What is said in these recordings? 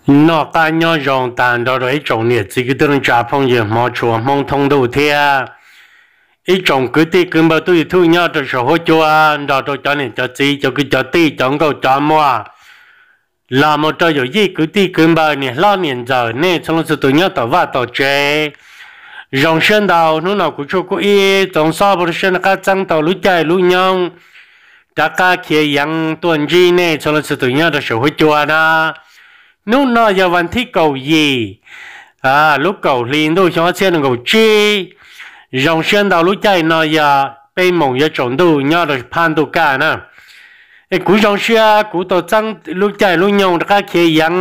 Noj qab nyob zoo tas nrog rau ib tsoom niam txiv kwv tij neej tsa phooj ywg hmov tshua Hmoob thoob ntuj thiab ib tsoom kwv tij kwv npawg tub YouTube nyob rau saum huab cua, nrog rau cov niam cov txiv, cov kwv cov tij, cov nkauj cov muam, los mus rau yawm yij kwv tij kwv npawg, niam hlob niam ntxawm, nej txhua leej txhua tus nyob tom vaj tom tsev. Zoo siab ntau, hnub no kuv tshuaj kuj ib txoov xob pab rau siab noj qab txeeb tau lub caij lub nyoog rov qab khiav yeev tuaj ntsib nej txhua leej txhua tus nyob rau saum huab cua na. Hnub no yog vas thib kaum yim lub kaum hli ntuj xyoo ob txhiab nees nkaum tsib. Zoo siab ntau, lub caij no yog peb moos yuav tsaus ntuj nyob rau phab ntuj kaj na. Es kuv zoo siab kuv tau txeeb lub caij lub nyoog rov qab khiav yeev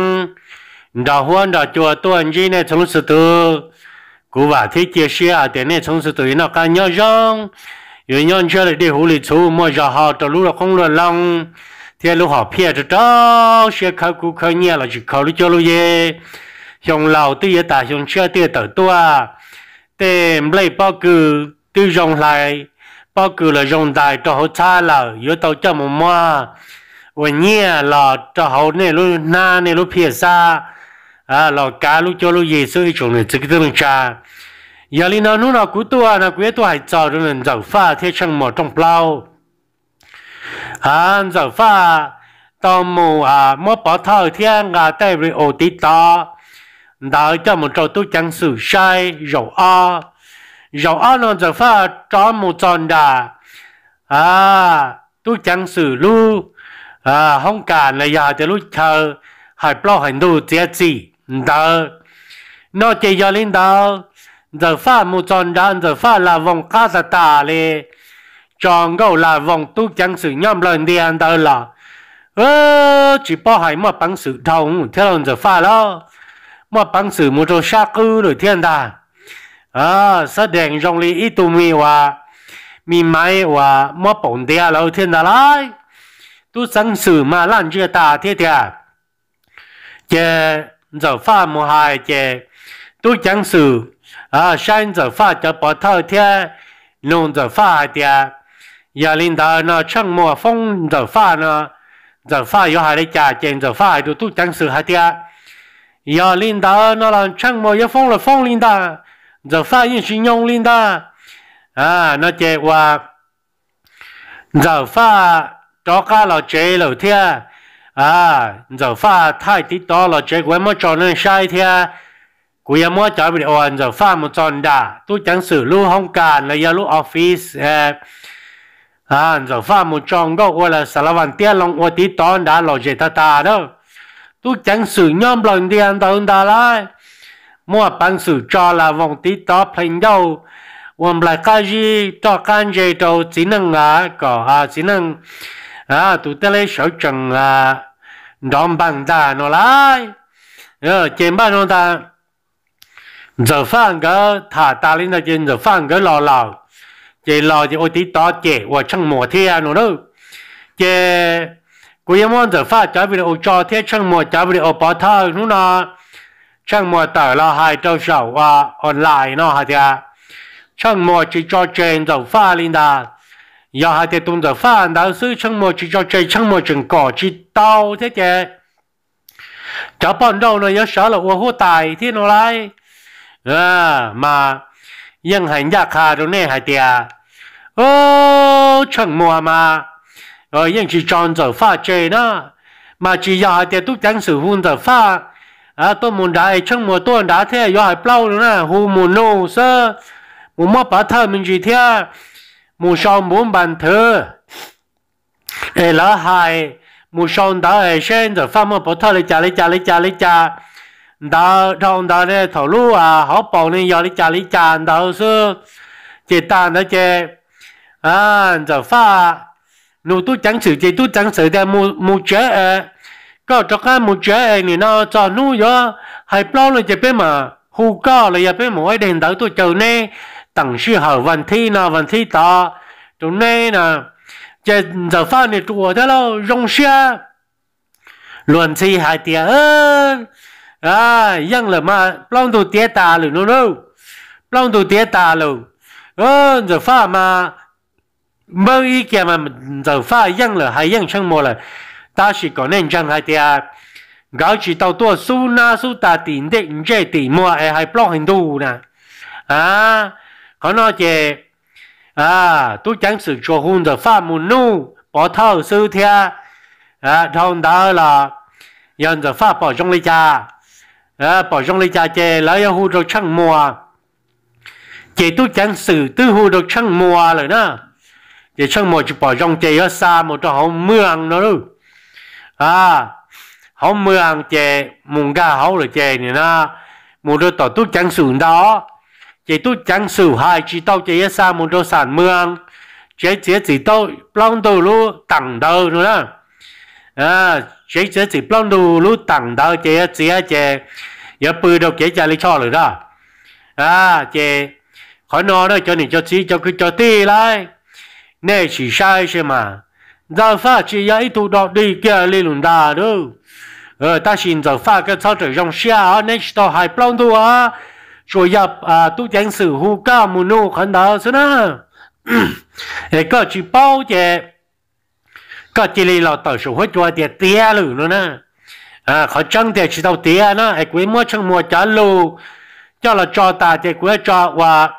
nrog huab nrog cua tuaj ntsib nej txhua leej txhua tus. Kuv vam thiab cia siab hais tias nej txhua leej txhua tus yuav noj qab nyob zoo, yuav nyob ntsiab li dej huv li txhuv, muaj zog hau rau lub qoob lub loo thiab lub hom phiaj rau rau siab khawb kub khawb nyiaj los tsis khaus lub cuab lub yig. Xyoo laus twb yuav tas, xyoo tshiab twb yuav tawm tuaj. Tej nplej pob kws twb zoo hlais, pob kws los zoo ntais rau hauv txhab lawm, yuav tau coj mus muag ua nyiaj los rau hauv nej lub hnab nej lub phiaj xab, los kav lub cuab lub yig xwb ib tsoom niam txiv kwv tij neej tsa. Yog li no hnub no kuv tuaj no kuv yuav tuaj hais txog rau Ntxawm Faj thiab Tsheej Muas rooj plaub. Ntxawm Faj tau mus muab pov thawj thiab nqa tej video tiv tov ntawd coj mus rau tub ceev xwm saib zaum ob. Zaum ob no Ntxawm Faj rov mus txog nram tub ceev xwm lub hoob kas los yog hais tias lub chaw hais plaub hais ntug txiav txim ntawd no ces yog li ntawd, Ntxawm Faj mus txog nrad Ntxawm Faj lam voos qab tas tas li, tso nkauj lam voos tub ceev xwm nyob nplawg ntiag ntawd los tsis paub hais muaj peev xwm dhau thiab lauj Ntxawm Faj lauj, muaj peev xwm mus rau sab qwb lawm thiab ntag. Xab dees zoo li ib tug me uas me maiv uas muab paum ntiav lawm thiab ntag lauj. Tub ceev xwm mas laj ntsiag tas thiab tiag. Ces Ntxawm Faj mus hais ces tub ceev xwm saib Ntxawm Faj cov pov thawj thiab nug Ntxawm Faj hais tias, yog li ntawd no Tsheej Muas foob Ntxawm Faj no, Ntxawm Faj yuav hais li cas? Ces Ntxawm Faj hais rau tub ceev xwm hais tias, yog li ntawd no los Tsheej Muas yuav foob los foob li ntag, Ntxawm Faj yeej tsis nyoo li ntag. No ces uas Ntxawm Faj rov qab los tsev lawm thiab. Ntxawm Faj thaij tiv tov los tsev, kuv yuav muab tso nej saib thiab. Kuv yuav muab cov video uas Ntxawm Faj mus txog nram tub ceev xwm lub hoob kas los yog lub office, Ntxawm Faj mus tso nkauj ua las xav las vas tiab loo ua tiv tov nrad los zem tag tas na. Tub ceev xwm nyob nplawg ntiag ntawd ntag lauj, muaj peev xwm tso las voos tiv tov plhees ncauj ua nplaig qab zib roj qab ntse rau txiv neej kom txiv neej tus teb leb sawv tsees nrov npeeg ntag no lauj. Ces npaj no ntag, Ntxawm Faj nkawd tham tas li ntawd ces Ntxawm Faj nkawd los lawm, ces los ces ua tiv tov cem uas Tsheej Muas thiab no na. Ces kuv yuav muab Ntxawm Faj cov video tso thiab Tsheej Muas cov video pov thawj hnub no. Tsheej Muas tawm los hais rau saum online no hais tias Tsheej Muas tsis tso tseg Ntxawm Faj li ntag. Yog hais tias tus Ntxawm Faj ntawd xwb Tsheej Muas tsis tso tseg, Tsheej Muas tseem kom tsis tau thiab ces cov poj nrauj no yuav sawv los ua huab tais thiab no lauj. Mas yeej hais ncaj qha rau nej hais tias Tsheej Muas mas yeej tsis tso Ntxawm Faj tseg na, mas tsis yog hais tias tub ceev xwm hu Ntxawm Faj tuaj mus nrad es Tsheej Muas tuaj nrad thiab yuav hais plaub no na, hu mus nug xwb, mus muab pov thawj me ntsis thiab mus sau npuv npas nthwv es lawv hais, mus sau ntawv es seb Ntxawm Faj muaj pov thawj li cas li cas li cas li cas, ntawd dhau ntawd ne thaum lub hauv paus ne yog li cas li cas ntawd xwb. Ces tag ntawd ces Ntxawm Faj nug tub ceev xwm ces tub ceev xwm tias mus tsev es, koj rov qab mus tsev es nim no txog hnub yuav hais plaub no ces peb mam hu koj los yog peb mam ua ib daim ntawv tuaj caw neb teem sij hawm vas thib no vas thib tod rau neb no. Ces Ntxawm Faj niag ruam thiab lauj zoo siab luag ntxhi hais tias yeej lawm mas plaub ntug tiav tas lawm no na, plaub ntug tiav tas lawm. Ntxawm Faj mas npawb ib kiag mas Ntxawm Faj yeej lawm hais yeej Tsheej Muas lawm. Tab sis kom nej ntseeg hais tias nkawd tsis tau tuaj xub nab xub tas tim ntsej tim muag es hais plaub hais ntug na. Qhov no ces tub ceev xwm tsuas hu Ntxawm Faj mus nuj pov thawj xwb thiab. Dhau ntawd los yog Ntxawm Faj pom zoo li cas, pom zoo li cas ces lawv yuav hu rau Tsheej Muas. Ces tub ceev xwm twb hu rau Tsheej Muas lawm na, ces Tsheej Muas tsis pom zoo ces yuav xa mus rau hauv mwag no. Hauv mwag ces mus nkag hauv lawm ces nim no mus rau tom tub ceev xwm ntawd, ces tub ceev xwm hais tsis tau ces yuav xa mus rau xam mwag, tsev txiav txim plaub ntug lub teem ntawd no na. Tsev txiav txim plaub ntug lub teem ntawd ces yuav txiav ces yuav pw rau kev cai li tshoj lawm na. Ces qhov no na cov niam cov txiv cov kwv cov tij lauj, nej sim saib saib mas, Ntxawm Faj tsis yog ib tug dog dig kiag li lus ntag lauj. Tab sis Ntxawm Faj koj txhob rawm zoo siab os, neb tsis tau hais plaub ntug os, tsuas yog tub ceev xwm hu koj mus nuj qhov ntawd xwb na. Es koj tsis paub ces koj cia li los tawm saum huab cua tias tiav lawm no na. Qhov tseeb tias tsis tau tiav na, es kuv muab Tsheej Muas cov lus coj los tso tas ces kuv yuav tso uas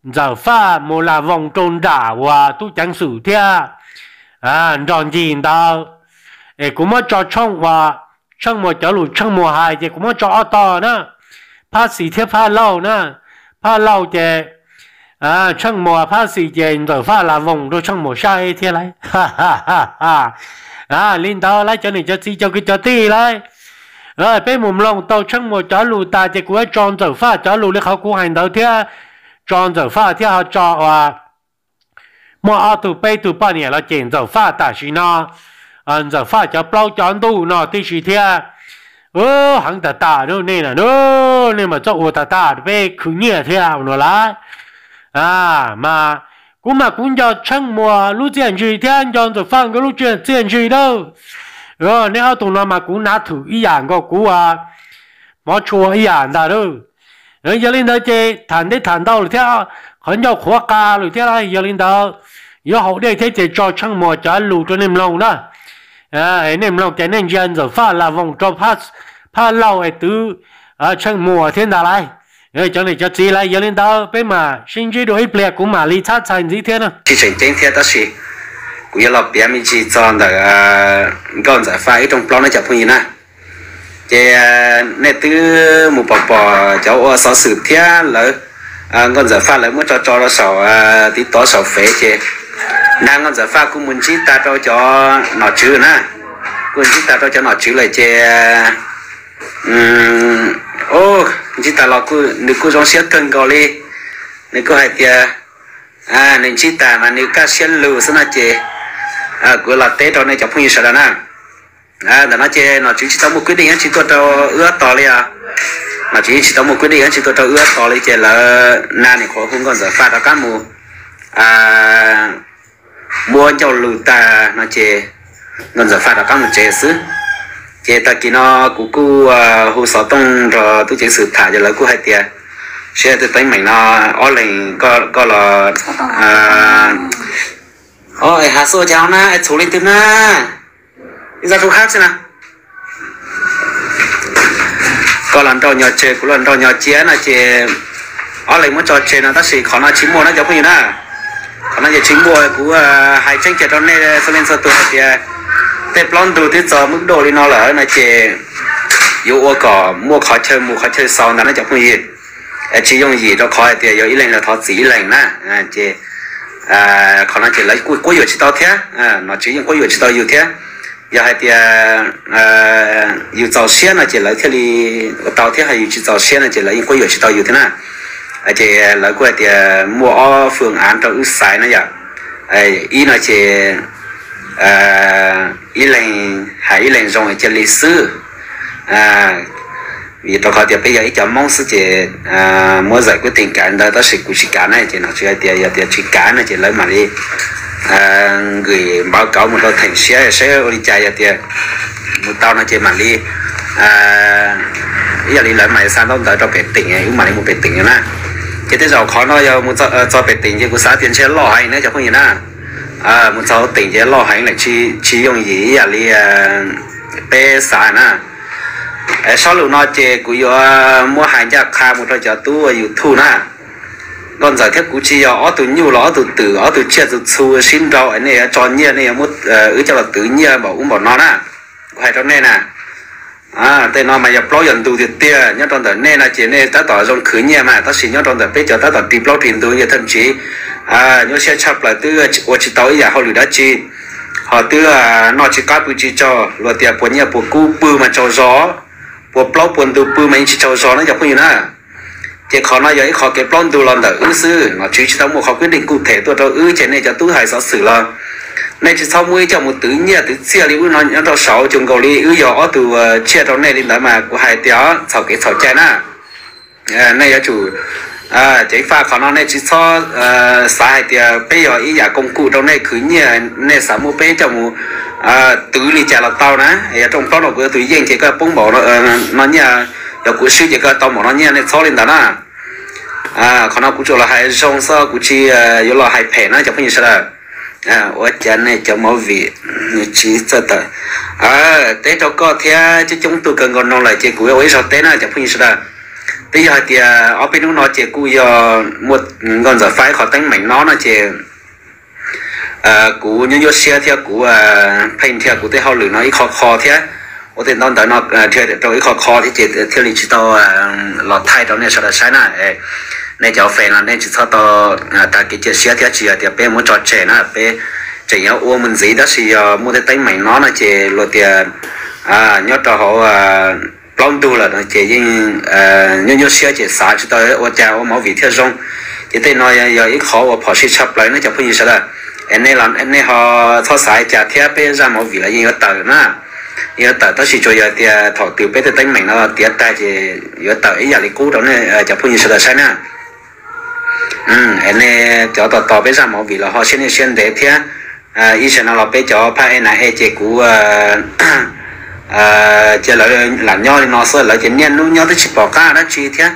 Ntxawm Faj mus lam voos rau nram uas tub ceev xwm thiab nrog ncig ntawd. Es kuv muab tso tshooj uas Tsheej Muas cov lus Tsheej Muas hais ces kuv muab tso ob tog na, Phab Xis thiab Phab Lauj na. Phab Lauj ces Tsheej Muas, Phab Xis ces Ntxawm Faj lam voos rau Tsheej Muas saib thiab lauj. Li ntawd lauj cov niam cov txiv cov kwv cov tij lauj, peb mus mloog tau Tsheej Muas cov lus tas ces kuv yuav tso Ntxawm Faj cov lus li qhov kuv hais ntawd thiab, tso Ntxawm Faj thiab ho tso uas muaj ob tug peb tug poj niam los cem Ntxawm Faj tam sim no. Ntxawm Faj cov plaub cov ntug no tib si thiab. Heev tas tas nej na, nej mas txawj ua tas tas peb khwv nyiaj thiab no lauj. Mas kuv mas kuv nco Tsheej Muas lub txiaj ntsig thiab nco Ntxawm Faj nkawd lub txiaj ntsig na. Nej ob tug no mas kuv nav thwm ib yam nkaus kuv hmov tshua ib yam ntag lauj. Yog li ntawd ces tham ntej tham ntau lawm thiab, qhov ncauj qhuav qa lawm thiab lauj. Yog li ntawd yuav haus dej thiab ces tso Tsheej Muas cov lus rau nej mloog na. Nej mloog ces nej ntsia Ntxawm Faj lam voos rau Phab Lauj es twv Tsheej Muas thiab ntag lauj. Cov niam cov txiv lauj, yog li ntawd peb mam sib ntsib dua ib pliag kuv mam li txhab txhais ntxiv thiab na. Tsis tseem ceeb thiab tab sis kuv yuav los piav me ntsis txog ntawm Nkauj Ntxawm Faj ib rooj plaub na cov phooj ywg na. Ces nej twb mus pom pom cov ua xov xwm thiab lawv, Nkauj Ntxawm Faj lawv muab tso tso rau saum TikTok saum Fev ces nag Nkauj Ntxawm Faj kuj mus ntsib tag rau cov nom tswv na, kuj ntsib tag rau cov nom tswv lawm ces ntsib tag los nws kuj zoo siab kawg nkaus li. Nws kuj hais tias nws ntsib tag mas nws kaj siab lug xwb no ces kuv los teb rau nej cov phooj ywg sawv daws na. Ntawm no ces nom tswv tsis tau muaj kwj dej ib tsi tuaj rau wb ob tog li os. Nom tswv tsis tau muaj kwj dej ib tsi tuaj rau wb ob tog li ces lawv nag nim qhuav hu Nkauj Ntxawm Faj rov qab mus muab ncauj lus tag no ces Nkauj Ntxawm Faj rov qab mus tsev xwb. Ces tag kis no kuv kuj hu xov tooj nrog tub ceev xwm tham ces lawv kuj hais tias seb twb teeb meem no ob leeg koj los es has xu cas na es txhuv leej twg na, ib txoj rub khab xwb na. Koj los nrauj nyo tseg kuv los nrauj nyo cia no ces ob leeg muab tso tseg no tab sis qhov no tsis muaj na cov phooj ywg na. Qhov no ces tsis muaj, kuv hais tseeb kiag rau nej txhua leej txhua tus hais tias tej plaub ntug twb txog muab dua li no lawm no ces yuav ua kom muaj qhov chaw mus qhov chaw xaus ntag na cov phooj ywg. Tsis yooj yim rau qhov hais tias yog ib leeg los thov txim ib leeg na. Ces qhov no ces lawv kuj quab yuam tsis tau thiab, nom tswv yeej quab yuam tsis tau yus thiab. Yog hais tias yus txaus siab no ces lawv thiaj li ua tau thiab, ho yus tsis txaus siab no ces lawv yeej quab yuam tsis tau yus thiab na. Ces lawv kuj hais tias muaj ob phương án rau wb xaiv na yom. Ib no ces ib leeg hais ib leeg zoo cia li xwb. Vim rau qhov tias peb yog ib cov Hmoob xwb ces muab giải quyết tình cảm ntawd tab sis kuv tsis kam na ces nom tswv hais tias yog tias tsis kam no ces lawv mam li gửi báo cáo mus rau theem siab saib ua li cas, yog tias mus tau no ces mam li ib yam li lawv mam xa ntaub ntawv rau pem tỉnh, wb mam li mus pem tỉnh na. Ces tej zaum qhov no yog mus txog pem tỉnh ces kuv xav tias ntshe loj heev na cov phooj ywg na. Mus txog hauv tỉnh ces loj heev lawm, tsis yooj yim ib yam li peb xav na. Sab lus no ces kuv yuav muab hais ncaj qha mus rau cov tub YouTube na. Nkauj Ntxawm thiab kuv tsis yog ob tug nyuj los ob tug twm, ob tug tsiaj txhu txhu sib nrau es nej yuav tso nyiaj, nej yuav muab wb coj los twv nyiaj npaum ub npaum no na. Kuv hais rau nej na, tej no mas yog plaub yog ntug tiag tiag. Nyob rau ntawm nej no ces nej tab tom zoo khwv nyiaj mas, tab sis nyob rau ntawm peb cov tab tom ris plaub ris ntug ces thaj tsiv nyuaj siab tshaj plaws, twb ua tsis tau ib yam hauj lwm dab tsi, ho twb noj tsis qab pw tsis tsaug, luag tias puas nyiaj puas kub pw mas tsaug zog, puas plaub puas ntug pw mas yeej tsis tsaug zog na cov phooj ywg na. Ces qhov no yog ib qhov kev plaub ntug los ntawm wb xwb, nom tswv tsis tau muaj qhov kwb deej kuj them tuaj rau wb, ces nej cov tub hais xov xwm los nej tsis txhob muab wb coj mus twv nyiaj twv txiaj li wb no nyob rau saud, cuag nkaus li wb yog ob tug tsiaj rau nej li ntawd mas kuv hais tias txhaum kev txhaum cai na. Nej yuav tsum ceev faj qhov no, nej tsis txhob xav hais tias peb yog ib yam koom kuj rau nej khwv nyiaj, nej xav muab peb coj mus twv li cas los tau na. Yog rooj plaub no kuv yog tus yeej ces koj poob npaum no nyiaj, yog kuv swb ces koj tau npaum no nyiaj, nej txhob li ntawd na. Qhov no kuv tsuas los hais zoo xwb, kuv tsis yuav los hais phem na cov phooj ywg sawv daws. Ua cas nej cov movie tsis txawj tawm? Teb rau koj thiab coob coob tug kawg nkaus no lawm ces kuv yuav ua ib zaug teb na cov phooj ywg sawv daws. Twb yog hais tias ob peb hnub no ces kuj yog muaj Nkauj Ntxawm faib qhov teeb meem no no ces kuv nyuaj nyuaj siab thiab kuv pheej dhia kuv tej hauj lwm no ib qho qho thiab, ua tej ntaub ntawv no dhia rau ib qho qho thiab ces thiaj li tsis tau los thaij rau nej sawv daws saib na. Nej cov fans no nej tsis txhob tau tag kev cia siab thiab, tsis yog tias peb muab tso tseg na, peb tseem yuav ua mus ntxiv, tab sis yog muaj tej teeb meem no no ces luag tias nyob rau hauv plaub ntug lawm no ces yeej nyuaj nyuaj siab ces xav tsis tau ua cas ua movie thiaj zoo. Ces tej no yog ib qhov uas phom sij tshaj plaws na cov phooj ywg sawv daws. Es nej ho txhob xav li cas thiab, peb zaj movie los yeej yuav tawm na, yeej yuav tawm, tab sis tsuas yog tias thaum twg peb tej teeb meem no tiav tag ces yuav tawm ib yam li qub rau nej cov phooj ywg sawv daws saib na. Es nej cov tos tos peb zaj movie los ho siab nej siab ntev thiab. Ib zaug no los peb cov phaj ej nas ej ces kuv cia lawv lam nyob li no xwb, lawv ces niaj hnub nyob twb tsis pom qab dab tsi thiab.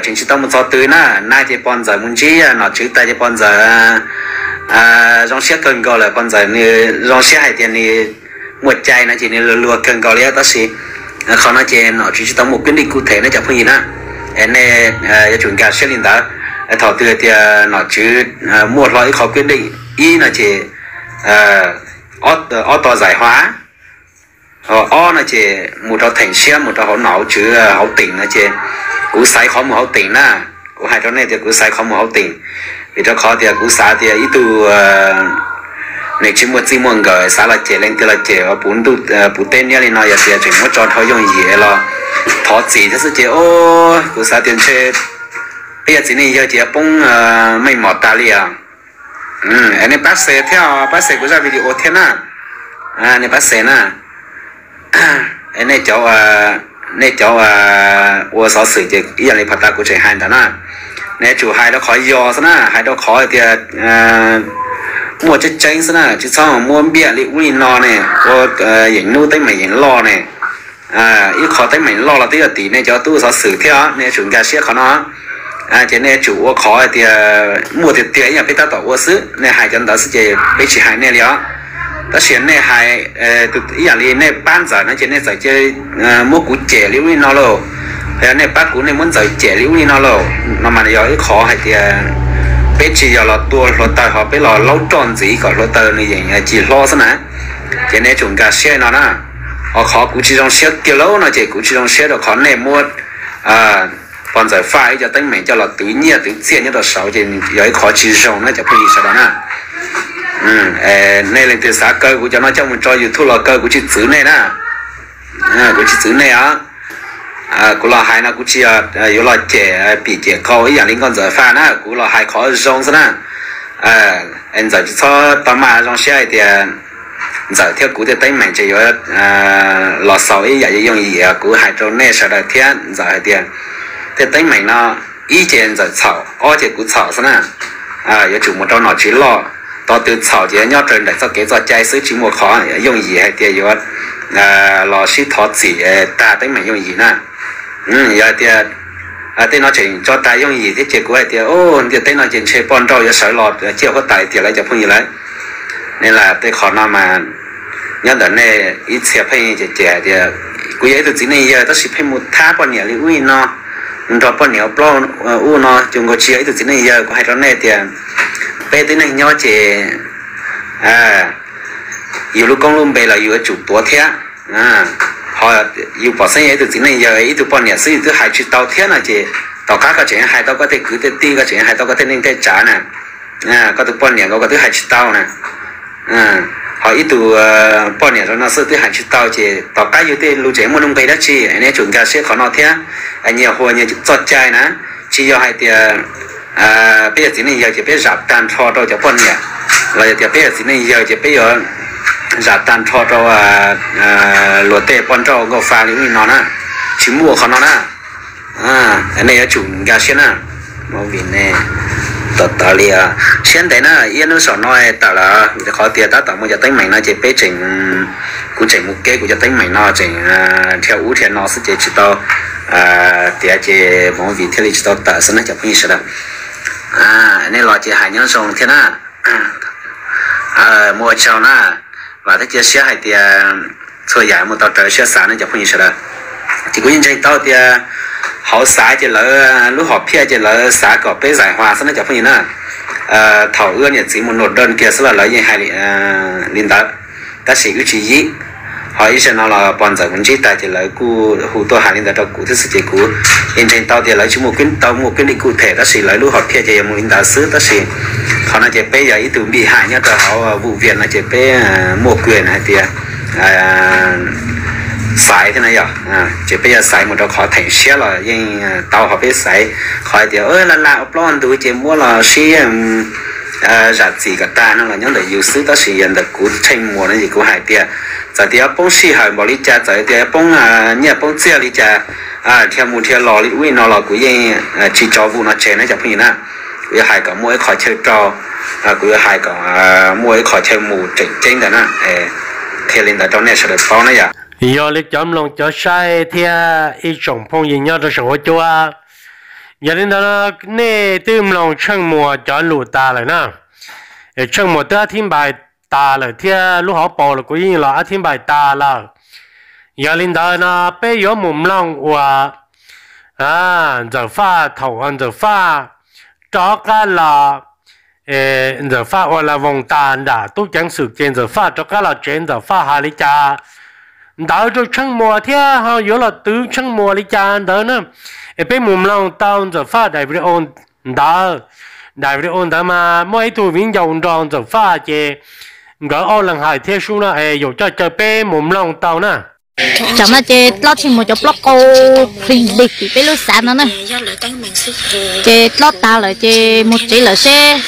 Tseem tsis tau mus txog twg na, nag ces pog Ntxawm mus ntsib nom tswv tas ces pog Ntxawm zoo siab kawg nkaus lawm, pog Ntxawm nws zoo siab hais tias nws muaj cai no ces nws luag luag kawg nkaus li, tab sis qhov no ces nom tswv tsis tau muaj kwb deej kuj them na cov phooj ywg na. Es nej yuav tsum nkag siab li ntawd. Thaum twg tias nom tswv muaj hlo ib qho kwb deej ib no ces ob tog zais hua, ob no ces mus rau theem siab mus rau hauv nom hauv tswv hauv teem no ces kuv xaiv qhov mus hauv teem na. Kuv hais rau nej tias kuv xaiv qhov mus hauv teem, vim rau qhov tias kuv xav tias ib tug nws tsis muaj txij muaj nkawm xav los cem leej twg los cem, puv ntuj puv teb niab li no yog tias tseem muab tso dhau yooj yim los thov txim thiab xwb ces kuv xav tias ntshe peb yog txiv neej yawg ces yuav poob meej mom tas li os. Nej pab share thiab, pab share kuv zaj video thiab na. Nej pab share na. Nej cov, nej cov ua xov xwm ces ib yam li phas tas kuv tseem hais ntawd na, nej yuav tsum hais rau qhov yog xwb na, hais rau qhov tias muaj tseeb tseeb xwb na, tsis txhob muab npiaj li ub li no ne, ua yeem nub teeb meem yeem loj ne. Ib qho teeb meem loj los twb yog tim nej cov tub ua xov xwm thiab, nej yuav tsum nkag siab qhov no. Ces nej yuav tsum ua qhov tias muaj tiag tiag ib yam peb tab tom ua xwb, nej hais cov ntawd xwb ces peb tsis hais nej li os. Tab sis nej hais ib yam li nej pab Ntxawm no ces nej txawm cia muab kuv cem li ub li no lauj, yog nej pab kuv nej muab Ntxawm cem li ub li no lauj, no mas yog ib qhov hais tias peb tsis yog los tua hluav taws ho peb los laub roj ntxiv kom hluav taws nws yeem cim hlo xwb na. Ces nej yuav tsum nkag siab li no na. Ho qhov kuv tsis zoo siab kiag lauj no ces kuv tsis zoo siab rau qhov nej muab pog Ntxawm Faj ib co teeb meem coj los twv nyiaj twv txiaj nyob rau saud ces yog ib qhov tsis zoo na cov phooj ywg sawv daws na. Nej leej twg xav kaw kuv cov no coj mus tso YouTube los kaw, kuv tsis txwv nej na. Kuv tsis txwv nej os. Kuv los hais no kuv tsis yog yuav los cem pim cem qau ib yam li Nkauj Ntxawm Faj na, kuv los hais qhov zoo xwb na. Ntxawm tsis txhob tau maj zoo siab hais tias Ntxawm thiab kuv tej teeb meem ces yuav los xaus ib yam yooj yim. Kuv hais rau nej sawv daws thiab Ntxawm hais tias tej teeb meem no ib ces Ntxawm txhaum, ob ces kuv txhaum xwb na. Yuav tsum mus rau nom tswv loj, tau twg txhaum ces nyob raws ntawm txoj kev txoj cai xwb, tsis muaj qhov yooj yim hais tias yuav los sib thov txim tag teeb meem yooj yim na. Yog hais tias tej no tseem tso tas yooj yim thiab ces kuv hais tias ntiaj teb no ces ntshe poj nrauj yuav sawv los ciaj huab tais tiag lawm cov phooj ywg lawm. Nes lam tej qhov no mas nyob ntawm nej ib txhia pheej cem cem hais tias kuv yog ib tug txiv neej yawg tab sis pheej mus thab poj niam li ub li no, mus nrog poj niam ua plaub ua no, ces nkaus tsis yog ib tug txiv neej yawg. Kuv hais rau nej tias peb tib neeg nyob ces yus lub koob lub npe los yus yuav tsum tuav thiab. Ho yus pom xeeb yog ib tug txiv neej yawg, ib tug poj niam xwb yus twb hais tsis tau thiab no ces tom qab koj tseem hais tau koj tej kwv tej tij, koj tseem hais tau koj tej neej tej tsav na, koj tus poj niam nkaus koj twb hais tsis tau na. Ho ib tug poj niam zoo no xwb twb hais tsis tau ces tom qab yus tej lus tseem muaj nuj nqis dab tsi? Nej yuav tsum nkag siab qhov no thiab. Nyias huas nyias txoj cai na, tsis yog hais tias peb yog txiv neej yawg ces peb zam tag nrho rau cov poj niam, los yog tias peb yog txiv neej yawg ces peb yuav zam tag nrho rau luag tej poj nrauj nkauj fa li ub li no na. Tsis muaj qhov no na. Nej yuav tsum nkag siab na. Movie ne, tawm tawm li siab ntev na, ib hnub saum no tawm lawm vim qhov tias tab tom muaj cov teeb meem no ces peb tseem, kuv tseem mus kev kuv cov teeb meem no tseem dhia ub dhia no xwb ces tsis tau tiav ces movie thiaj li tsis tau tawm xwb na cov phooj ywg sawv daws. Nej los ces hais nyob zoo thiab na. Mus ua tsaug na, vam thiab cia siab hais tias txhua yam mus tau raws siab xav na cov phooj ywg sawv daws. Ces kuv yeej ntseeg tau tias hauv xav ces lawv lub hom phiaj ces lawv xav kom peb zais hua xwb na cov phooj ywg na. Thaum wb niam txiv mus nộp đơn kiag xwb los lawv yeej hais li ntawd, tab sis wb tsis yim. Ho ib zaug no los pog ntxawm mus ntsib tas ces lawv kuj hu tuaj hais li ntawd rau kuv thiab xwb ces kuv yeej ntseeg tau tias lawv tsis muaj tau muaj kwb lim kuj them tab sis lawv lub hom phiaj ces yog mus li ntawd xwb tab sis qhov no ces peb yog ib tug npij haj nyob rau hauv vum vias no ces peb muaj quyền hais tias xaiv thiab na yog, ces peb yog xaiv mus rau qhov theem siab los yeej tau, ho peb xaiv qhov hais tias la la ua plaub ua ntug ces muab los sib zam txim kom tag no los nyob ntawm yus xwb tab sis yog ntawm kuv Tsheej Muas no ces kuv hais tias txawm tias yuav poob sij hawm npaum li cas, txawm tias yuav poob nyiaj poob txiaj li cas, dhia mus dhia los li ub li no los kuv yeej tsis tso vum no tseg na cov phooj ywg na. Kuv yuav hais kom muaj ib qho chaw rau, kuv yuav hais kom muaj ib qho chaw mus tseem ceeb ntawd na. Qhia li ntawd rau nej sawv daws paub na yom. Yog li cov mloog cov saib thiab ib tsoom phooj ywg nyob rau saum huab cua, yog li ntawd nej twb mloog Tsheej Muas cov lus tas lawm na. Tsheej Muas twb ab thib npais tas lawm thiab lub hauv paus los kuv yeej los ab thib npais tas lawm. Yog li ntawd no peb yuav mus mloog uas Ntxawm Faj thaum Ntxawm Faj rov qab los, Ntxawm Faj ua la voos tas nram tub ceev xwm ces Ntxawm Faj rov qab los tsev Ntxawm Faj hais li cas ntawd rau Tsheej Muas thiab ho yuav los twv Tsheej Muas li cas ntawd na. Es peb mus mloog tau Ntxawm Faj daim video ntawd. Daim video ntawd mas muaj ib tug viv ncaus nrog Ntxawm Faj ces nkawd ob leeg hais thiab sub no es yaum coj caw peb mus mloog tau na. Tam no ces dlob Tsheej Muas cov plaub qau plig plig tim peb lub xav no na. Ces dlob tas lawm ces mus tsev lawm seb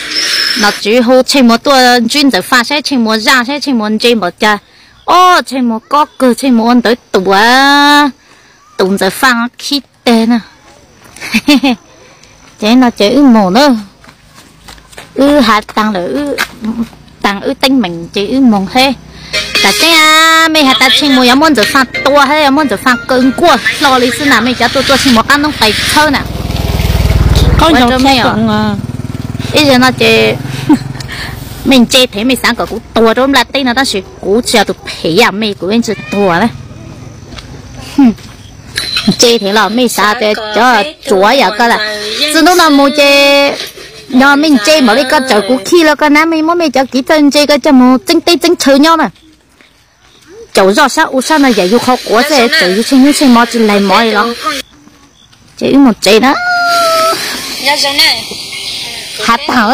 nom tswv hu Tsheej Muas tuaj ntsib Ntxawm Faj saib Tsheej Muas zaj saib Tsheej Muas ntse npaum cas. Ob, Tsheej Muas kob kawg, Tsheej Muas ua ntawv tus, tus Ntxawm Faj khib teg na. Ces no ces wb mus na, wb has tas lawm, tas wb teeb meem ces wb mus thiab. Tam tseeb mej has tas Tsheej Muas yuav muab Ntxawm Faj tua thiab yuav muab Ntxawm Faj kaw nkuaj hlo li xwb na, mej cov tuaj tuaj Tsheej Muas qab noob qes txhawb na. Ib zaug no ces mej ntse thiab mej xav kom kuv tuag rau nplaj teb no tab sis kuv tsis yog tus phem yam mej, kuv yeej tsis tuag na. Ntse thiab los mej xav tias cov tsuav yam koj lawm, txij hnub no mus ces yog mej ntse npaum li koj txawm kuv khi los koj nab mej muab mej cov kev txawj ntse koj coj mus txeeb teb txeeb chaw nyob na. Caum zoj sab u sab no yam yus qhov quav xwb txawm yus tsheej hnub tsheej hmo tsis laig mov li los. Ces wb mus tsev na. Has tas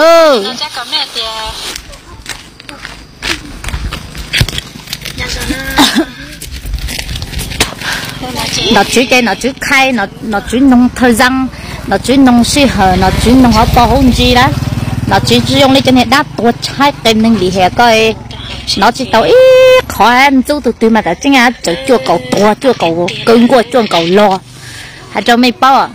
Nom tswv ces nom tswv khai, nom tswv noog thawj zaj, nom tswv noog sij hawm, nom tswv noog hauv paus hauv ntsis lawm. Nom tswv tsis zoo li cov niag dab tuag tshaib qias neeg li hiam ko, hnov tsis tau ib qho ntxub tus twg mas tam tseeb txawm cuaj kaum tuag, cuaj kaum kaw nkuaj, cuaj kaum log. Hais rau mej paub,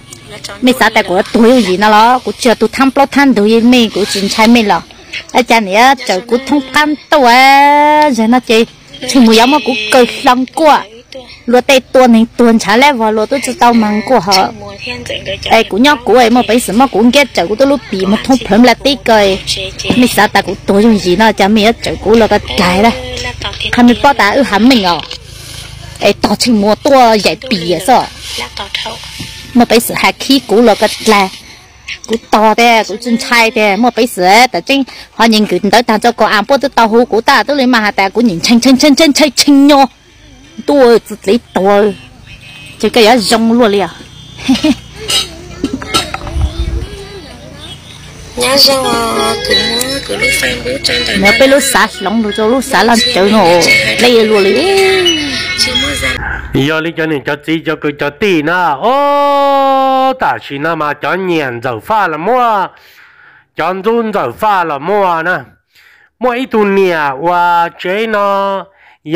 mej xav tas kuv yuav tuag yooj yim no los kuv tsis yog tus thab plaub thab ntug li mej, kuv tsis ntshai mej los. Ab cas niam txawm kuv thoob qab tuaj, zaum no ces Tsheej Muas yuav muab kuv kaw hlo nkuaj. Luag tej tua neeg tuag ntshav lab vog luag twb tsis tau mag nkuaj ho. Es kuv nyob kuv muaj peev xwm muab kuv nkiab tawm kuv twb lub pim mus thoob plawv nplaj teb ko. Mej xav tas kuv tuag yooj yim no cas mej yuav txawm kuv los ko dais lawm. Qha me pob tas wb hav meej os, es tog tsheej muag tuaj yaim pim xwb. Muaj peev xwm has khib kuv los ko dlag, kuv tog tiag kuv tsis ntshai tiag, muaj peev xwm tam tseeb ho nyeem nkws ntawv tag tso kaum as puab twb tau hu kuv tag, twb li mas has tas kuv nyeem ntshai ntshai ntshai ntshai ntshai nyo, ntuj txwv dlev tuag, ces koj yuav zoo luaj li os. Nyob zoo, peb lub xav hloov lug rau lub xav laj cawv no, dleb luaj li. Yog li cov niam cov txiv cov kwv cov tij na, o, tam sim no mas cov nyiam Ntxawm Faj los muaj, cov ntxub Ntxawm Faj los muaj na. Muaj ib tug niam uas tsev no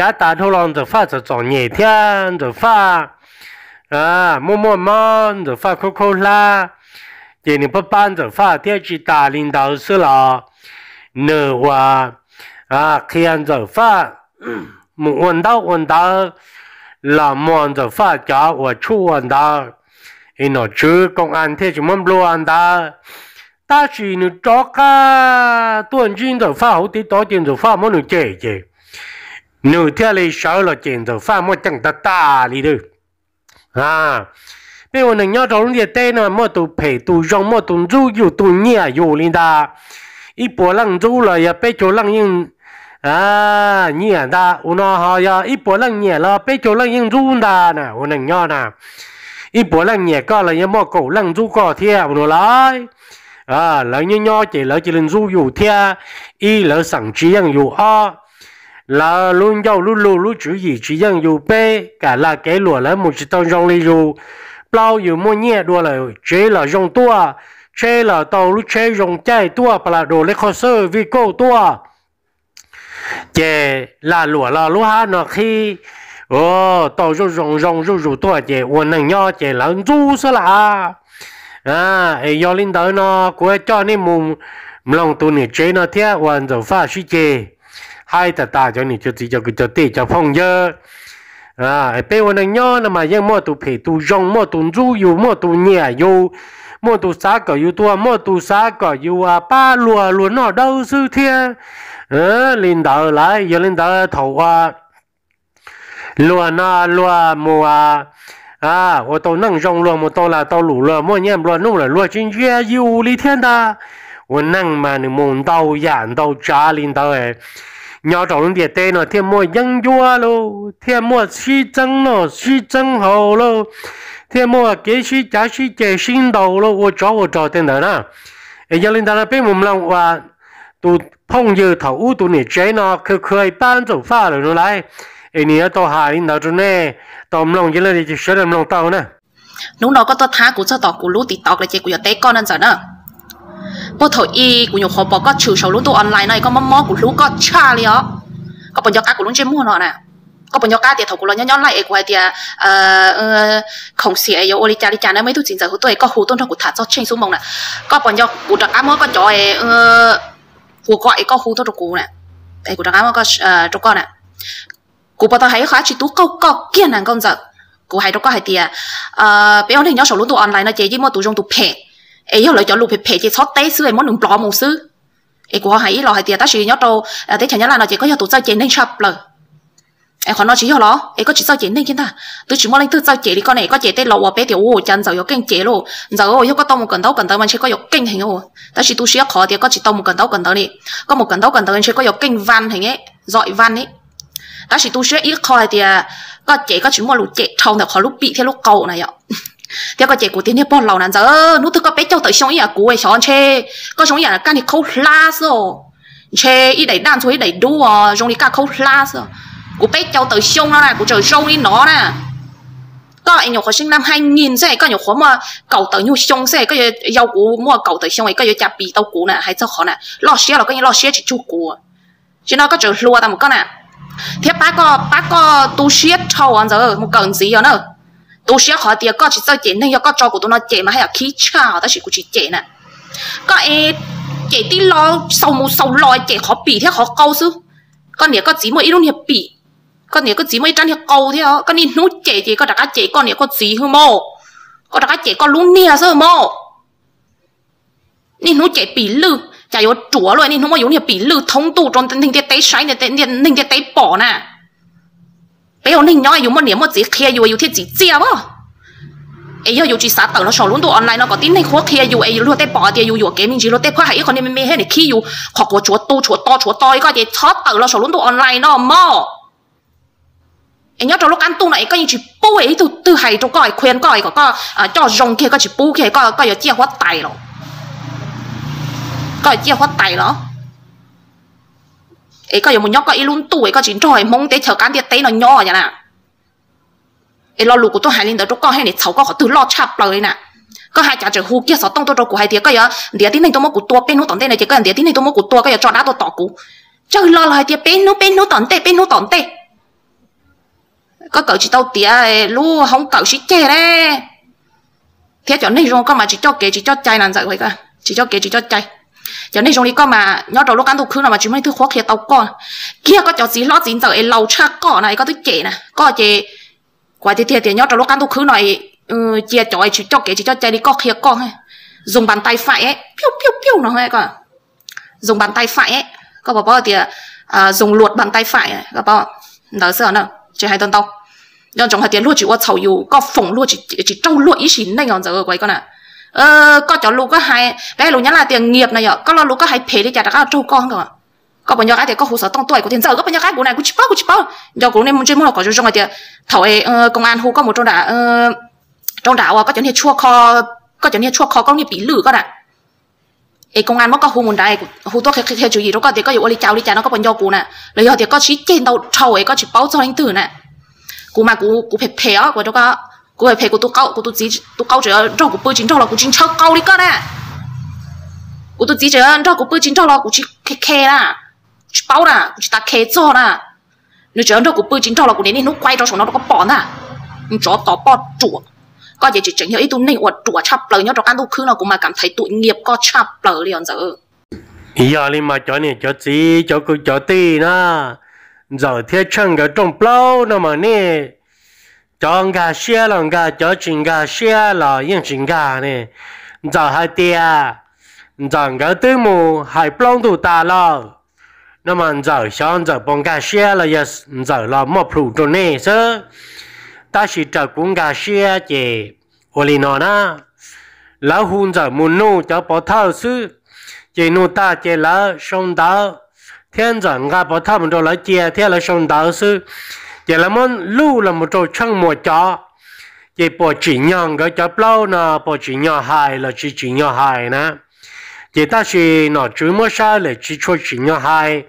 yav tas dhau los Ntxawm Faj txom txom nyem thiab Ntxawm Faj muaj muaj mob, Ntxawm Faj khaub khaub hlab, ces nws pab pab Ntxawm Faj thiab tsis tas li ntawd xwb los nws uas qhia Ntxawm Faj mus ua ntaub ua ntawv los muag Ntxawm Faj cov uas tshuaj ua ntawd, es nom tswv koom as thiaj tsis muab nplua ntawd. Tab sis nws rov qab tuaj ntsib Ntxawm Faj hauv TikTok ces Ntxawm Faj muab nws cem ces nws thiaj li sawv los cem Ntxawm Faj muaj ceem tag tas li. Peb ua neeg nyob rau lub ntiaj teb no muaj tus phem tus zoo, muaj tus ntxub yus tus nyiam yus li ntag. Ib puas leej ntxub los yog peb caug leej yeej nyiam ntag. Ua no ho yog ib puas leej nyiam los peb caug leej yeej ntxub ntag na. Ua neeg nyob na, ib puas leej nyiam koj los yog muaj kaum leej ntxub koj thiab ua no lauj. Lawv nyob nyob ces lawv cia li ntxub yus thiab, ib lawv xeem tsis yeej yus, ob lawv lub ncauj lub lug lub tswv yim tsis yeej yus, peb kam laj kev luam lawv mus tsis tau zoo li yus, plaub yus muaj nyiaj dua lawm tsev los zoo tuaj, tsheb los tau lub tsheb zoo caij tuaj, pas las dos lej qhov xwb vij kauj tuaj, ces lag luam los lub hab no qhib tau zuj zoo zoo zuj zus tuaj ces ua neeg nyob ces lawv ntxub xwb las. Es yog li ntawd no kuv coj nej mus mloog tus niam tsev no thiab uas Ntxawm Faj sib ceg, hais tas tas cov niam cov txiv cov kwv cov tij cov phooj ywg. Peb ua neeg nyob no mas yeej muaj tus phem tus zoo, muaj tus ntxub yus, muaj tus nyiam yus, muaj tus xav kom yus tuag, muaj tus xav kom yus pab luag luag noj dawb xwb thiab. Li ntawd lawm, yog li ntawd thaum uas luag no luag mus ua tau neej zoo, luag mus tau lag tau luam, luag muaj nyiaj nplua nuj lawm luag tsis ntsia yus li thiab ntag. Ua neeg mas nws mus ntau yam ntau tsav li ntawd. Nyob rau lub ntiaj teb no thiaj muaj yeeb ncuab lauj, thiaj muaj sib txeeb noj sib txeeb haus lauj, thiaj muaj kev sib cav sib ceg sib ntaus lauj, ua tsov ua rog tej ntawd na. Es yog li ntawd no peb mus mloog uas tus phooj ywg thaum ub tus niam tsev no khw khw pab Ntxawm Faj lawm no lauj. Es nws yuav tau hais li ntawd rau nej tau mloog, sawv daws mloog tau na. Hnub no koj tuaj thab kuv txog tom kuv lub TikTok lawm ces kuv yuav teb koj na Ntxawm na. Puag thaum ub kuv nyuam qhuav pom koj tshwm saum lub ntuj online no es koj mob mob kuv hlub koj tshaj li os. Koj puas nco qab kuv lub ntsej muag no na? Koj puas nco qab tias thaum kuv los nyob nyob live es kuv hais tias khoom xiam yuav ua li cas li cas na, muaj ib tug txiv ntxawm hu tuaj es koj hu tuaj nrog kuv tham txog tsheej xub moo na? Koj puas nco kuv rov qab muab koj cov hu ko es koj hu tuaj rau kuv na? Kuv rov qab muab rau koj na. Kuv puas tau hais ib qho dab tsi tub qaug koj kiag na Nkauj Ntxawm? Kuv hais rau koj hais tias peb ua neeg nyob saum lub ntuj online no ces yeej muaj tus zoo tus phem, es yog lawv cov lus phem phem ces txhob teb xwb es muab nws block mus xwb. Es kuv ho hais ib los hais tias tab sis nyob rau teb chaws Nyab Laj no ces koj yog tus txawj cem neeg tshaj plaws. Es qhov no tsis yog los es koj tsis txawj cem neeg kiag ntag. Twb tsis muaj leej twg txawj cem li koj ne, koj cem tej laus uas peb tias ua cas Ntxawm yuav keej cem lauj. Ntxawm, yog koj tau mus kawm ntaub kawm ntawv mas ntshe koj yuav keej heev. Tab sis tu siab qhov tias koj tsis tau mus kawm ntaub kawm ntawv li. Koj mus kawm ntaub kawm ntawv ntshe koj yuav keej van heev, zom van li. Tab sis tu siab ib qho hais tias koj cem koj tsis muaj lus cem dhau ntawm qhov lub pim thiab lub qau na yom. Thiab koj cem kuv tias niag pog laus na Ntxawm, hnub twg koj peb caug tawm xyoo ib yam kuv xyov ntshe koj zoo ib yam kaj niag khaub hlab xwb. Ntshe ib daim daj ntxuag ib daim dub os, zoo li kaj khaub hlab xwb. Kuv peb caug tawm xyoo no na kuv tseem zoo li no na. Koj es nyuam qhuav xeeb nam hais nyis xwb, koj nyuam qhuav muaj kaum tawm nyuag xyoo xwb, koj yuav yau kuv muaj kaum tawm xyoo es koj yuav cas pim tau kuv na? Hais txog qhov na, loj siab los koj yeej loj siab tsis tsug kuv. Tsis no koj tseem hluas tas mus koj na. Thiab pab koj, pab koj tu siab dhau Ntxawm mus kawm ntxiv os na. Tu siab qhov tias koj tsis txawj cem neeg, yog koj tso kuv tus no cem mas haj yam khib tshaj os, tab sis kuv tsis cem na. Koj es cem tib lo, xaus mus xaus los cem qhov pim thiab qhov qau xwb. Koj niam koj txiv muaj ib lub niag pim, koj niam koj txiv muaj ib rab niag qau thiab, koj niaj hnub cem ces koj rov qab cem koj niam koj txiv hwb mog. Koj rov qab cem koj lub niag xwb mog. Niaj hnub cem pim lwj, Cas yuav ruam luaj, niaj hnub muab yus niag pim lwj thoob ntuj rau neeg ntiaj teb saib, neeg ntiaj teb pom na. Peb ua neeg nyob yus muaj niam muaj txiv qhia yus, yus thiaj txim txiaj as. Es yog yus tsis xav tawm los saum lub ntuj online no kom tib neeg qhuab qhia yus es luag tej pom tias yus yuam kev me ntsis, luag tej pheej hais ib qho niag me me thiab nim khib yus qhov quav tshuav tu tshuav to tshuav to li koj ces txhob tawm los saum lub ntuj online no mog. Es nyob rau lub qab ntuj no es koj yeej tsis pub ib tug twg hais rau koj, khuyên koj kom koj coj zoo kiag, koj tsis pub kiag, koj yuav ciaj huab tais los, koj yuav ciaj huab tais los, es koj yuav mus nyob koj ib lub ntuj es koj tsis nrog Hmoob teb chaws qab ntiaj teb no nyob na. Es lo lus kuv tuaj hais li ntawd rau koj thiaj nim txhaum koj qhov twg loj tshaj plaws li na. Koj hais cas tseem hu kiag xov tooj tuaj rau kuv hais tias koj yuav ntiav tib neeg tuaj muab kuv tua peb hnub tom ntej no ces koj yuav ntiav tib neeg tuaj muab kuv tua, koj yuav tso dab tuaj tom kuv. Tsawg los los hais tias peb hnub, peb hnub tom ntej, peb hnub tom ntej. Koj kawm tsis tau tiav lub hoob kawm sib ceg ne. Thiab cov neeg zoo koj mas tsis coj kev tsis coj cai na Ntxawm, tsis coj kev tsis coj cai. Cov neeg zoo li koj mas nyob rau lub qab ntuj khwb no mas tsis muaj leej twg qhuab qhia tau koj. Kiag koj cov txiv hlob txiv ntxawm es laus tshaj koj na es koj twb cem na koj ces, kuv hais tiag tiag tias nyob rau lub qab ntuj khwb no cia cov tsis coj kev tsis coj cai li koj qhia koj. Zoo npas ntais faim, piu piu piu no, zoo npas ntais faim, koj puas paub tias zoo luam npas ntais faim, ntawd xwb na, tsis hais tau ntau. Nco ntsoov hais tias luag tsis ua txhaum yus, koj foom luag tsis raug luag ib sim neej os Ntxawm, kuv hais koj na. Koj cov lus koj hais, peb hais lus Nyab Laj tias nyiam no yom, koj lo lus koj hais phem li cas rov qab raug koj. Koj puas nco qab tias koj hu xov tooj tuaj kuv tias Ntxawm koj puas nco qab kuv na, kuv tsis paub, kuv tsis paub. Nco kuv nej mus ntsej muag los kom zoo zoo hais tias thaum e, koom as hu koj mus rau nram, rau nram uas koj cov niag tshuaj kho, koj cov niag tshuaj kho koj niag pim lwj koj na. Es koom as muab koj hu mus nrad, hu tuaj qhia qhia tswv yim rau koj tias koj yuav ua li cas ua li cas no koj puas nco kuv na. Los yog tias koj sib ceg ntau dhau es koj tsis paub txog leej twg na. Kuv mas kuv phem phem os, kuv rau koj, kuv phem phem, kuv tus qau, kuv tus txiv tus qau tseem nrog kuv pw tsis nrog los kuv tsis ntshaw qau li koj na. Kuv tus txiv tseem nrog kuv pw tsis nrog los kuv tsis khe khe na, tsis paub na, kuv tsis tas khe txog na. Nws tseem nrog kuv pw tsis nrog los kuv niaj niaj hnub quay rau saum no rau koj pom ntag. Tsov tom poj ruam, koj ces tseem yog ib tug neeg uas ruam tshaj plaws nyob rau qab ntuj khwb no, kuv mas kam thaiv tuam nyiam koj tshaj plaws li os Ntxawm. Yog li mas cov niam cov txiv cov kwv cov tij na, Ntxawm thiab Tsheej nkawd rooj plaub no mas nej, cov nkag siab los nkag, cov tsis nkag siab los yeej tsis nkag ne. Ntxawm hais tias Ntxawm nkawd twb mus hais plaub ntug tas lawm no mas Ntxawm xyov Ntxawm puas nkag siab los yog Ntxawm los muaj plhus rau nej xwb. Tab sis raws kuv nkag siab ces ua li no na, lawv hu Ntxawm mus nug cov pov thawj xwb, ces nug tag ces lawv sau ntawv, thiab Ntxawm nqa pov thawj mus rau lawv cia thiab lawv sau ntawv xwb, ces lawv muab luj los mus rau Tsheej Muas cov, ces puas tsim nyog nkawd cov plaub no puas tsim nyog hais los tsis tsim nyog hais na. Ces tab sis nom tswv muab saib lawm tsis tshua tsim nyog hais,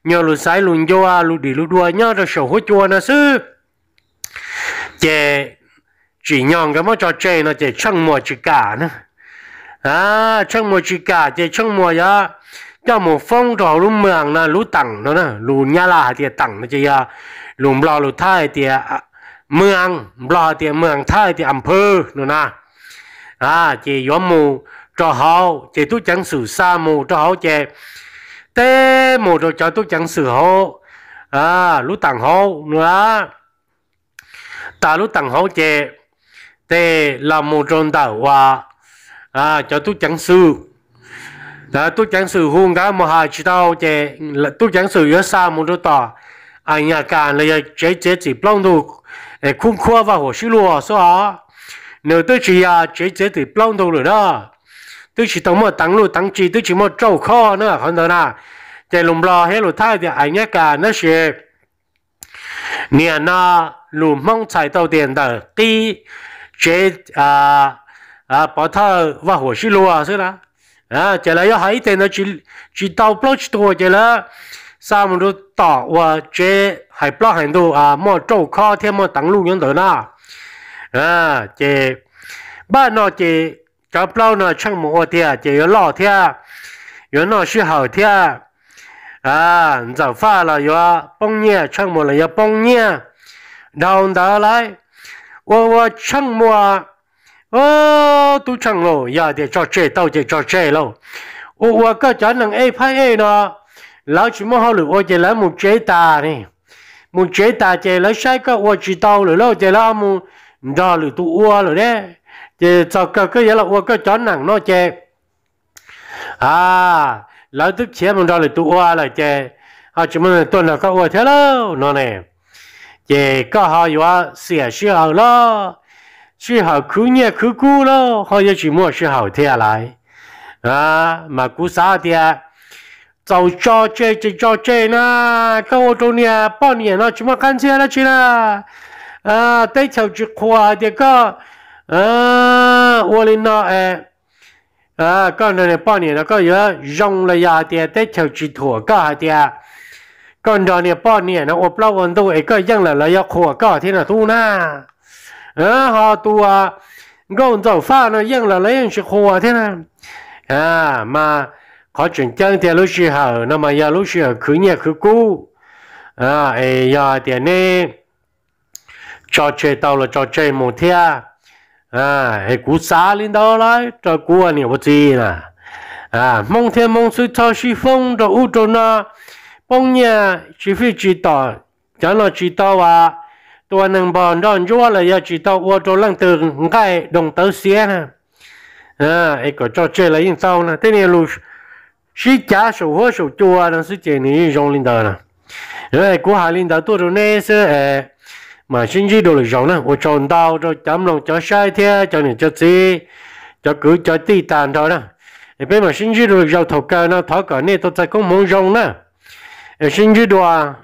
nyuag lus xaiv lus ncua lus dim lus dua nyob rau saum huab cua no xwb. Ces tsim nyog nkawd muab tso tseg no ces Tsheej Muas tsis kam na. Tsheej Muas tsis kam ces Tsheej Muas yuav coj mus foob rau hauv lub mws no, lub teem no, lus Nyab Laj hais tias teem no ces yog lus Nplog lus Thaib hais tias mws, Nplog hais tias mws, Thaib hais tias อำเภอ no na. Ces yuav mus rau hauv ces tub ceev xwm xa mus rau hauv ces teb mus rau cov tub ceev xwm hauv lub teem hauv no. Tas lub teem hauv ces tes los mus rau ntawm uas cov tub ceev xwm, tub ceev xwm hu nkawd mus hais tsis tau ces tub ceev xwm yuav xa mus rau tom a nyas kas los yog tsev txiav txim plaub ntug khub khuab vaj huam sib luag xwb os. Nws twb tsis yog tsev txiav txim plaub ntug lawm na, twb tsis tau muaj teev luj teev tsi, twb tsis muaj rauj khob na qhov ntawd na. Ces lus Nplog thiab lus Thaib tias a nyas kas tab sis niaj no lus Hmoob txhais tau tias ntawm qib tsev pov thawj vaj huam sib luag xwb na. Ces lawv yuav hais ib teg ntawd tsis tau plaub tsib tug ces lawv xa mus rau tom uas tsev hais plaub hais ntug muaj rauj khob thiab muaj teev luj nyob ntawd na. Ces npaj no ces cov plaub no Tsheej Muas ua tiag ces yuav loj thiab, yuav noj sij hawm thiab. Ntxawm Faj los yuav poob nyiaj, Tsheej Muas los yuav poob nyiaj. Dhau ntawd lawm, ua ua Tsheej Muas, tub Tsheej lauj, yog tias tso tseg tau ces tso tseg lauj. Ua ua koj cov neeg ej phaib ej no, lawv tsis muaj hauj lwm ua ces lawv mus tsev tas ne. Mus tsev tas ces lawv saib koj ua tsis tau lawm lauj ces lawv mus nrog lwm tus ua lawm ne. Ces txog kawg koj yuav los ua koj cov neeg no ces a lawv twb khiav mus nrog lwm tus ua lawm ces ho tsis muaj neeg tuaj nrog koj ua thiab lauj no ne. Ces koj ho yuav xiam sij hawm los, sij hawm khwv nyiaj khwv kub los ho yuav tsis muaj sij hawm thiab lauj. Mas kuv xav tias txaus tso tseg ces tso tseg na, koj ua rau niag poj niam no tsis muaj qab ntxhiab dab tsi na. Teb chaws tsis qhuas hais tias koj ua li no es koj nrog niag poj niam no koj yuav zoo los yog hais tias teb chaws tsis thuam koj hais tias koj nrog niag poj niam no ua plaub ua ntug es koj yeej lawm lawv yuav qhuas koj thiab no tub na. Ho tus nkauj Ntxawm Faj no yeej lawm lawv yeej tsis qhuas thiab na. Mas qhov tseem ceeb tias lub sij hawm no mas yog lub sij hawm khwv nyiaj khwv kub. Es yog hais tias neb tso tseg tau los tso tseg mus thiab. Es kuv xav li ntawd lawm rau kuv ua niam ua txiv na. Hmoob thiab Hmoob xwb txhob sib foob rau ub rau no, poob nyiaj tsis fij tsis tom, cov no tsis tau as tua neeg npog nroj ntsuab los yog tsis tau ua rau leej twg nqaij doog tawv xiav na. Es kom tso tseg los yeej tau na, tej niag lus sib cav saum huab saum cua no xwb ces nws yeej zoo li ntawd na. Kuv hais li ntawd tuaj rau neb xwb es mam sib ntsib dua lwm zaus na. Ua tsaug ntau rau cov mloog cov saib thiab cov niam cov txiv, cov kwv cov tij tag nrho na. Es peb mam sib ntsib dua lwm zaus, thaum kawg no thov kom nej tau txais koob hmoov zoo na. Es sib ntsib dua.